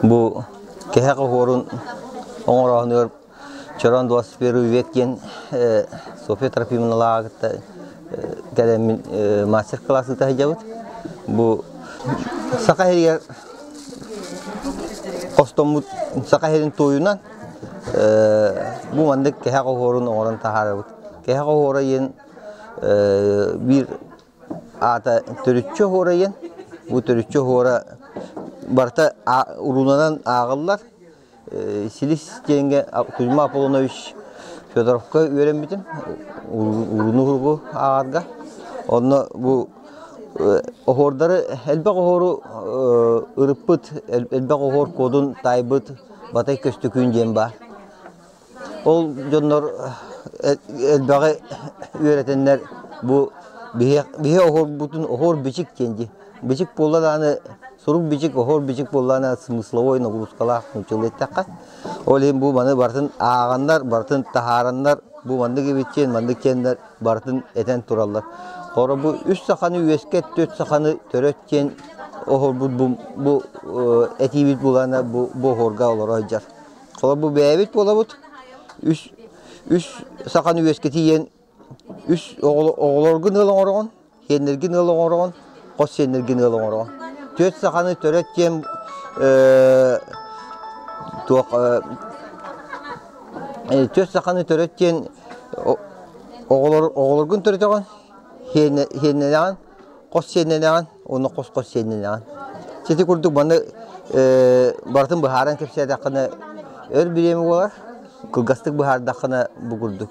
Бу кэһэх оһуорун оҥорооһунугар Чорон 21 век диэн Софья Трофимовналааҕы кытта кэлэммин мастер-класс ыыта сылдьабыт. Бу Саха сиригэр хостоммут Саха сирин туойунан бу маннык кэһэх оһуорун оҥорон таһаарабыт. Кэһэх оһуора диэн биир аата төрүччү оһуора диэн. Бу төрүччү оһуора барыта уруунанан ааҕыллар. Силис диэҥҥэ Кузьма Аполлонович Федоровка үөрэммитим урууну уһургу ааҕарга. Онно бу оһуордары элбэх оһуору ырыппыт, элбэх оһуор кодун таайбыт Батай Көстөкүүн диэн баар. Ол дьоннор элбэҕи үөрэтэннэр бу биһи оһуорбутун оһуор бичик диэн дии. Бичик буолла даҕаны сурук бичик, оһуор бичик буоллаҕына смысловой нагрузкалаах нууччалыы эттэххэ. Ол иһин бу маны барытын ааҕаннар, барытын таһаараннар, бу маннык эбит маннык диэннэр барытын этэн тураллар. Хоро бу үс саханы үөскэт, түөрт саханы төрөт диэн оһуорбут бу, бу этиибит булана бу, бу оһуорга олоро сылдьар. Холобур бу бэйэбит буолабыт. Үс, үс саханы үөскэтиийэн үс оҕолоргун ыал оҥороҕун, сиэннэргин ыал оҥороҕун, хос сиэннэргин ыал оҥороҕун. Түөрт саханы төрөт диэн туох түөрт саханы төрөт диэн оҕолор оҕолоргун төрөтөҕүн, сиэннэнэҕин, хос сиэннэнэҕин уонна хос-хос сиэннэнэҕин. Сити курдук маны барытын быһааран кэпсээтэххинэ өр бириэмэ буолар, кылгастык быһаардаххына бу курдук.